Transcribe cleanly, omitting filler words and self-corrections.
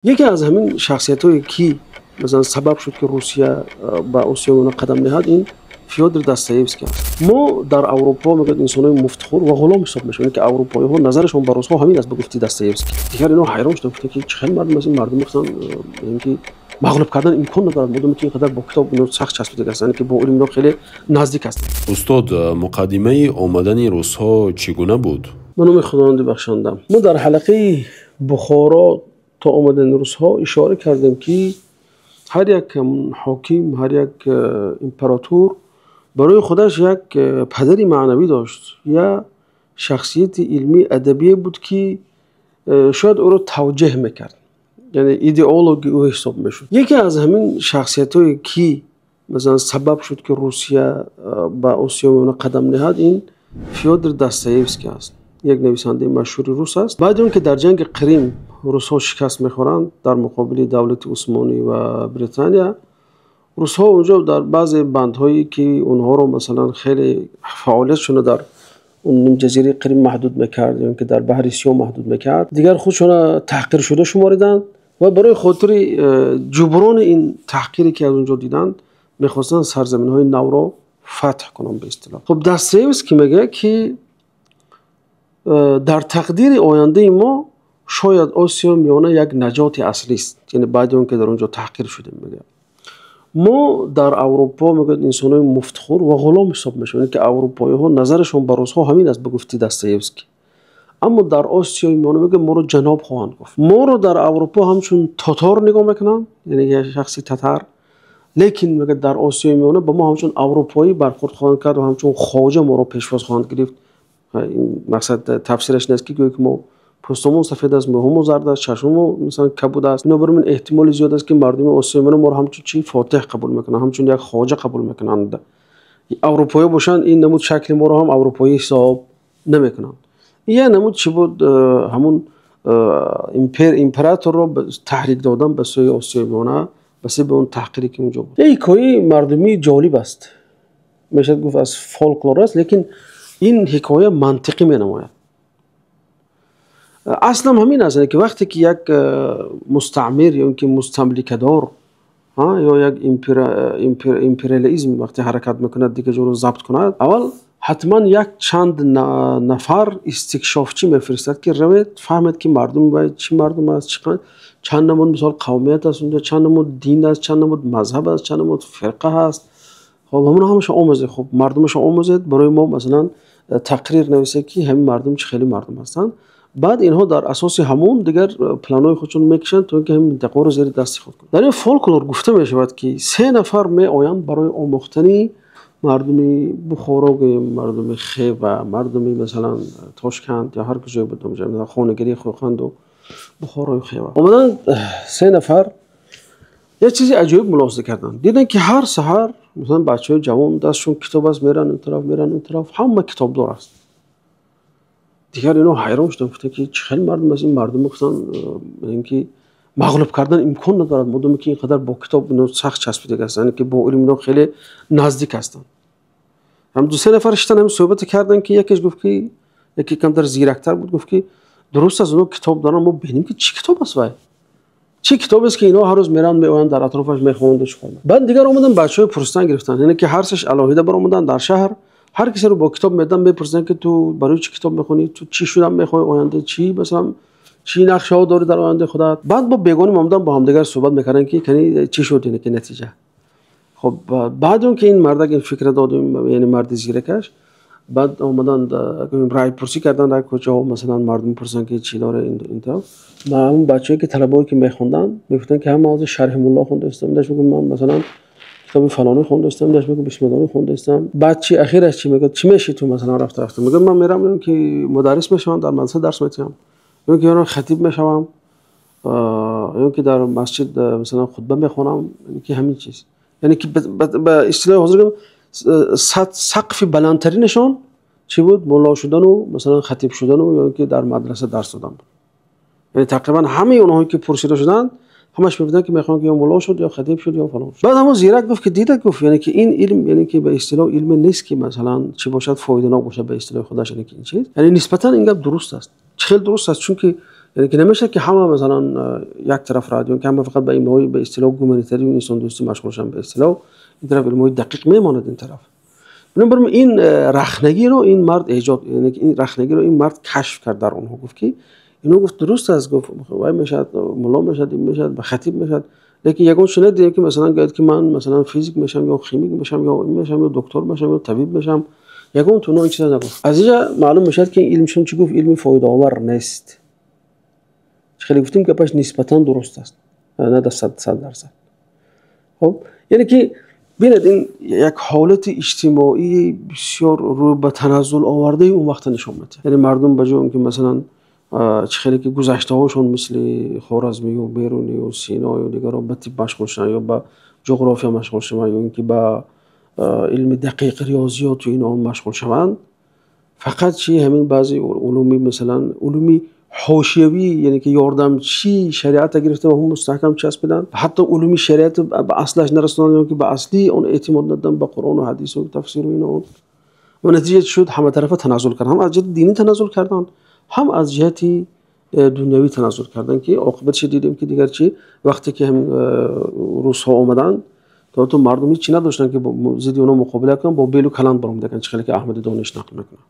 Яке аз ҳамин шахсиятҳое ки масалан сабаб шуд, ки Русия ба Осиёи Миёна қадам ниҳад, ин Фёдор Достоевский аст. Мо дар Аврупо, мегӯяд, инсонҳои муфтхӯр ва ғулом ҳисоб мешавем, ки аврупоиҳо назарашон ба русҳо ҳамин аст, ба гуфти Достоевский. Дигар инҳо ҳайрон шуданд, гуфтанд, ки чӣ хел мардум аст ин мардум, гуфтанд, ки мағлуб кардан имкон надорад, модоме ки инқадар бо китоб инҳо сахт часпида ҳастанд, ки бо илм инҳо хеле наздик ҳастанд. Устод, муқаддимаи омадани русҳо чӣ гуна буд? Ба номи Худованди бахшанда. Мо дар ҳалқаи Бухоро то омадани русҳо ишора кардем, ки ҳар як ҳоким, ҳар як император барои худаш як падари маънавӣ дошт, як шахсияти илмӣ адабие буд, ки шояд ӯро тавҷеҳ мекард, яъне идеологи ӯ ҳисоб мешуд. Яке аз ҳамин шахсиятҳое ки масалан сабаб шуд, ки Русия ба Осиёи Миёна қадам ниҳад, ин Фёдор Достоевский аст. Як нависандаи машҳури рус аст. Баъди он ки дар ҷанги Қрим русҳо шикаст мехӯранд дар муқобили давлати Усмонӣ ва Британия, русҳо онҷо дар баъзе бандҳое ки онҳоро масалан хеле фаъолиятшонро дар нимҷазираи Қрим маҳдуд мекард ё ки дар Баҳри Сиёҳ маҳдуд мекард, дигар худшонро таҳқиршуда шумориданд ва барои хотири ҷуброни ин таҳқире ки аз он ҷо диданд, мехостанд сарзаминҳои навро фатҳ кунанд, ба истилоҳ. Хуб, Достоевский мегӯяд, ки дар тақдири ояндаи мо шояд Осиёи Миёна як наҷоти аслист. Яъне баъди он ки дар он ҷо таҳқир шудем, мегӯяд, мо дар Аврупо, мегӯяд, инсонҳои муфтхӯр ва ғулом ҳисоб мешавем, ки аврупоиҳо назарашон ба русҳо ҳамин аст, ба гуфти Достоевский. Аммо дар Осиёи Миёна, мегӯяд, моро ҷаноб хоҳанд гуфт. Моро дар Аврупо ҳамчун тотор нигоҳ мекунанд, яъне як шахси татар, лекин, мегӯяд, дар Осиёи Миёна ба мо ҳамчун аврупоӣ бархӯрд хоҳанд кард ва ҳамчун хоҷа моро пешвоз хоҳанд гирифт. Ин мақсад тафсираш ин аст, ки гӯё ки мо пӯстомон сафед аст, мӯҳомо зард аст, чашмомо масалан кабуд аст. Бинобар ин эҳтимоли зиёд аст, ки мардуми Осиёи Миёна моро ҳамчун чи фотиҳ қабул мекунанд, ҳамчун як хоҷа қабул мекунанд. Аврупоиҳо бошанд, ин намуд шакли моро ҳам аврупоӣ ҳисоб намекунанд. Ин як намуд чӣ буд? Ҳамун императорро таҳрик додан ба сӯи Осиёи Миёна ба сабаби он таҳқире ки онҷо буд. Як ҳикояи мардумии ҷолиб аст, мешавад гуфт, аз фолклор аст, лекин ин ҳикоя мантиқӣ менамояд. Аслам ҳамин аст, ки вақте ки як мустаъмир ё ки мустамликадор ё як империализм вақте ҳаракат мекунад, дигар ҷоро забт кунад, аввал ҳатман як чанд нафар истикшофчӣ мефиристад, ки равед, фаҳмед, ки мардум чӣ мардум аст, чанд намуд мисол қавмият аст унҷо, чанд намуд дин аст, чанд намуд мазҳаб аст, чанд намуд фирқа ҳаст. Хоб, ҳамоно ҳамаша омӯзед, хуб, мардумаша омӯзед, барои мо масалан тақрир нависед, ки ҳамин мардум чӣ хеле мардум ҳастанд. Баъд инҳо дар асоси ҳамон дигар планҳои худшон мекашанд, то ин ки ҳамин минтақаро зери дасти худ кунанд. Дар ин фолклор гуфта мешавад, ки се нафар меоянд барои омӯхтани мардуми Бухоро, гӯем, мардуми Хева, мардуми масалан Тошканд ё ҳар куҷое буд, Хонагирии Хӯқанду Бухорою Хева. Омаданд се нафар, як чизи аҷоиб мулоҳиза карданд. Диданд, ки ҳар саҳар масалан бачаҳои ҷавон дастшон китоб аст, мераванд ин тараф, мераванд он тараф, ҳама китобдор аст. Дигар инҳо ҳайрон шуданд, гуфтанд, ки чӣ хел мардум аст ин мардум, гуфтанд, ки мағлуб кардан имкон надорад, модоме ки инқадар бо китоб инҳо сахт часпида ҳастанд, ки бо илм инҳо хеле наздик ҳастанд. Ҳам ду се нафар шиштан, ҳамин суҳбате карданд, ки якеш гуфт, ки яке камтар зирактар буд, гуфт, ки дуруст аст, онҳо китоб доранд, мо бинем, ки чӣ китоб аст вай, чӣ китоб аст, ки инҳо ҳар рӯз мераванд, меоянд, дар атрофаш мехонанд, чӣ кор. Баъд дигар омаданд, бачаҳои пурсидан гирифтанд, яъне ки ҳар сеш алоҳида баромаданд дар шаҳр, ҳар касеро бо китоб медоданд, мепурсиданд, ки ту барои чӣ китоб мехонӣ, ту чӣ шудан мехоҳӣ оянда, чӣ масалан чӣ нақшаҳо дорӣ дар ояндаи худат. Баъд бо бегоним омадан, бо ҳамдигар суҳбат мекарданд, ки кани чӣ шуд, яъне ки натиҷа. Хоб, баъд он ки ин мардак ин фикра додем, яъне марди зиракаш, баъд омаданд, райпурсӣ карданд дар кӯчаҳо, масалан мардум пурсанд, ки чӣ дора ин тараф. Ҳамон бачаҳое ки талабое ки мехонданд, мегуфтанд, ки ҳама ҳозир Шарҳи Мулло хондаистам, даш мегӯ, ман масалан китоби фалонӣ хондаистам, даш мегӯ, бисмиллоҳӣ хондаистам. Баъд чи ахираш чӣ мегӯяд, чӣ мешӣ ту масалан рафта рафта? Мегӯяд, ман меравам, ки мударрис мешавам, дар мадраса дарс медиҳам, ё ки меравам, хатиб мешавам, ё ки дар масҷид масалан хутба мехонам, ки ҳамин чиз, яъне ки ба истилоҳи ҳозир сақфи баландтаринашон чӣ буд? Мулло шудану масалан хатиб шудану ё ки дар мадраса дарс додан буд. Яъне тақрибан ҳамаи онҳое ки пурсида шуданд, ҳамаш мегуфтанд, ки мехоҳам, ки ё мулло шуд, ё хатиб шуд, ё фалон шуд. Баъд ҳамон зирак гуфт, ки дида, гуфт, яъне ки ин илм, яъне ки ба истилоҳ илме нест, ки масалан чӣ бошад, фоиданок бошад ба истилоҳи худаш, яъне ки ин чиз, яъне нисбатан ин гап дуруст аст. Чӣ хел дуруст аст? Чунки Яъне ки намешавад, ки ҳама масалан як тараф равад ё ки ҳама фақат ба илмҳои ба истилоҳ гуманитарию инсондӯстӣ машғул шаванд. Ба истилоҳ ин тараф илмҳои дақиқ мемонад ин тараф. Бинобар ин рахнагиро ин мард эҷод, яъне ин рахнагиро ин мард кашф кард дар онҳо. Гуфт, ки инҳо, гуфт, дуруст аст, гуфт, вай мешавад, мулло мешавад, ин мешавад, ба хатиб мешавад, лекин ягон чиз надидем, ки масалан гӯяд, ки ман масалан физик мешавам ё химик мешавам ё ин мешавам ё доктор мешавам ё табиб мешавам. Ягон туно ин чиза нагуфт. Аз инҷа маълум мешавад, ки илмшон чӣ гуфт, илми фоидаовар нест. Хеле гуфтем, гапаш нисбатан дуруст аст, на дар 100%. Хоб, яъне ки бинед, ин як ҳолати иҷтимоии бисёр рӯ ба таназзул овардаи он вақта нишон медиҳад. Яъне мардум ба ҷои он ки масалан чӣ хеле ки гузаштаҳошон, мисли Хоразмию Берунию Сино ё дигарон, ба тиб машғул шаванд ё ба ҷуғрофия машғул шаванд ё ин ки ба илми дақиқ, риёзиёту ино машғул шаванд, фақат чи ҳамин баъзе улуми, масалан улуми ҳошиявӣ, яъне ки ёрдамчии шариата гирифта ва мустаҳкам часпиданд, ҳатто улуми шариат ба аслаш нарасонанд ё ки ба аслии он эътимод надоданд, ба Қуръону ҳадису тафсиру ино он. Ва натиҷа чӣ шуд? Ҳаматарафа таназзул карданд, ҳам аз ҷиҳати динӣ таназзул карданд, ҳам аз ҷиҳати дунявӣ таназзул карданд, ки оқибатшо дидем, ки дигар чӣ, вақте ки русҳо омаданд, то мардум ҳеҷ чӣ надоштанд, ки зидди онҳо муқобила кунанд, бо белу каланд баромаданд, чӣ хеле ки Аҳмади Дониш нақл мекунад.